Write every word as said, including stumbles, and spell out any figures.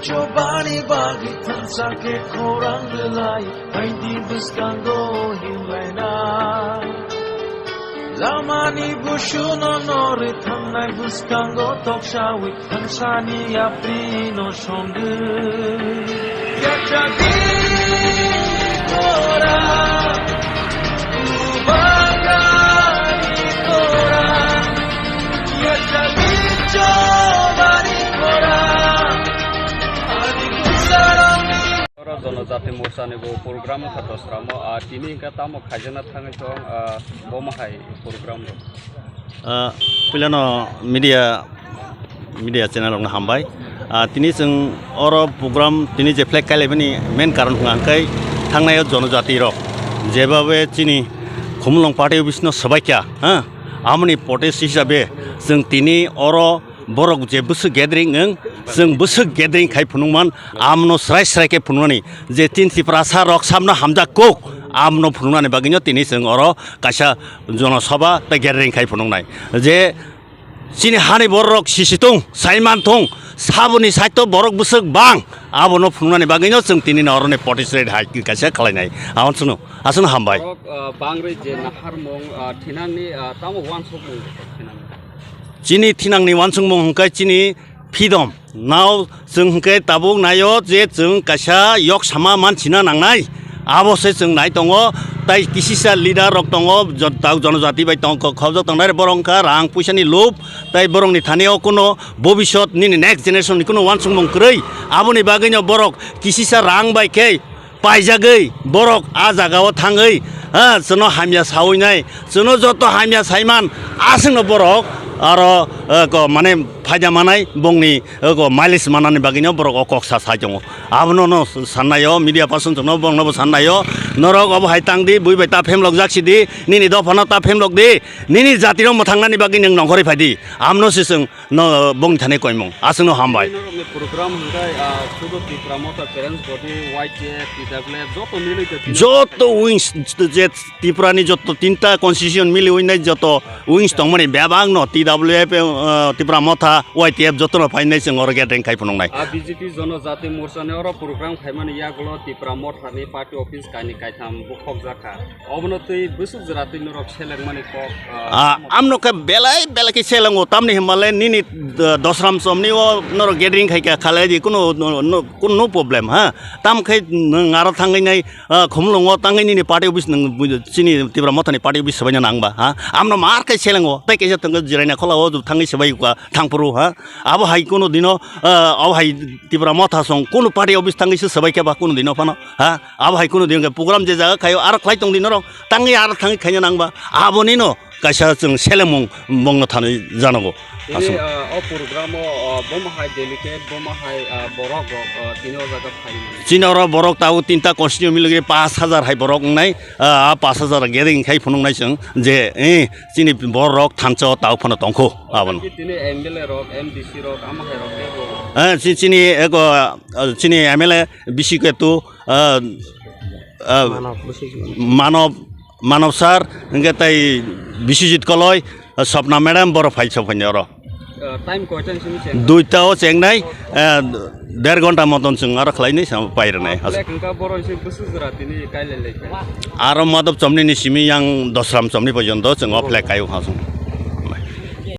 Chobani bagwi thansa khe khorang rwlai, phaidi bwskango himlaina. Lamani busuno norwi thangnai bwskango toksawi, thangsani yaprino songwi. Yachagini khorang, bubangani khorang, yachagini chobani khorang. Oro Jonojati Morchani bo program wngkha dosramo, ah, tini hwnkhe tamo khaijakna thangwi tong, ah, bomo hai program rok. Ah, puilano media, media channel rokno hambai. Ah, tini chwng oro program tini je flag kailaimani main karon hwnkha hwnkhe thangnai o jonojati rok jebabe chini Khumulwng party office no swbaikha, ha? Amoni protest hisabe chwng tini oro borok je bwswk gathering wng, chwng bwswk gathering khai phunukman, amno srai srai khe phunuknani, je tin Tiprasa rok samno hamjak kok, amno phunuknani bagwino tini chwng oro kaisa jonosabha tei gathering khai phunuknai. Je chini hani borok sisi thung, saiman thung, saboni saito borok bwswk bang, abono phunuknani bagwino chwng tini no oroni protest rally hai kaisa khlainai. Aboni chwngno, aswkno hambai. Borok, ah, bangri je naharmung, ah, thinangni, ah, tamo uansukmung thinangni. Chini thinangni uansukmung hwnkhe chini freedom. Nao chwng hwnkhe tabuk naio je chwng kaisa yok sama manchina nangnai. Abo se chwng nai tongo. Tai kisisa leader rok tongo, jot-, tau jonojati bai tong-, khobjak tongnai borok wngkha rang puisani lob, tai borokni thani o kuno bobisot nini next generation ni kuno uansukmung kwrwi. Aboni bagwino borok kisisa rang bai khe paijagwi borok a jagao thangwi, ha, chwngno hamya sawi nai, chwngno joto hamya saiman, aswkno borok aro, eh, ko, mane, phaida manai, bongni, eh, ko, mileage manani bagwino borok o kok sa sai tongo. Abono no sannaio, media person chwngno bongno bo sannaio, norok obo hai tang di, bui bai ta phemlok jak si di, nini dophano ta phemlok di, nini jatino mwthangnani bagwi nwng nongkhorwi phai di. Amno se chwng no, bongni thani koimung. Aswkno hambai. Norokni program hwnkhe, ah, sudo Tipra Motha Parents Body, Y T F, T W F, joto milwi khe tino. Joto wings, je Tripura ni joto tinta constitution milwi nai joto wings tongmani bebak no T W F, ah, Tipra Motha, Y T F joto no phainai chwng oro gathering khai phunuknai. Ah, B J P Jonojati Morcha ni oro program khaimani yagulo Tipra Motha ni party office kainwi kaitham bukhok jakha. Obono twi bwswk jora twi norok selengmani kok, ah, Ah, tamo amno khe belai belai khe selengo, tamni himale nini, uh, dosram somni o norok gathering khai kha khalai di, kuno no, no, kuno no problem, ha. Tam khe nwng aro thangwi nai, uh, Khumulwngo tangwi nini party office nwng bu-, chini Tipra Mothani party office swbaina nangba, ha. Amno mar khe selengo, tei kaisa thangwi jiraina khola o thangwi swbai kha thangphuru, ha. Abo hai kuno dino, uh, abo hai Tipra Motha song kuno party office thangwi se swbai kha ba kuno dino phano, ha. Abo hai kuno din khe program je jaga khaio, aro khlai tong di norok, tangwi aro thangwi khaina nangba, aboni no kaisa chwng selemung bongno thani janogo. Tini, aswk. Ah, o program o, ah, bomo hai delegate, bomo hai, ah, borok rok, ah, tini o jaga phai. Chini oro borok tabuk tinta constituency milogwi pash hajar hai borok wngnai, ah, pash hajar gathering khai phunuknai chwng je, eh, chini borok thansa o tabuk phano tongkho abono. Tini M L A rok, M D C rok, amo hai rok tei bo. Eh, chi-, chini eko, ah, chini M L A bisi khe tu, ah, ah, Manob, Biswajit Manob. Manob, Manob sir, hingke tai Biswajit Koloi, ah, Swapna madam, borok phai sok phai oro. Ah, time koita ni simi cheng? Duita o chengnai, ah, der ghonta moton chwng aro khlainai, sam-, pairwnai. Ah, black hingka borok se bwswk jora tini kailai lai kha. Aro Madhab Chomni ni simi yang Dosram Chomni porjonto chwng o flag kaio ha chwng.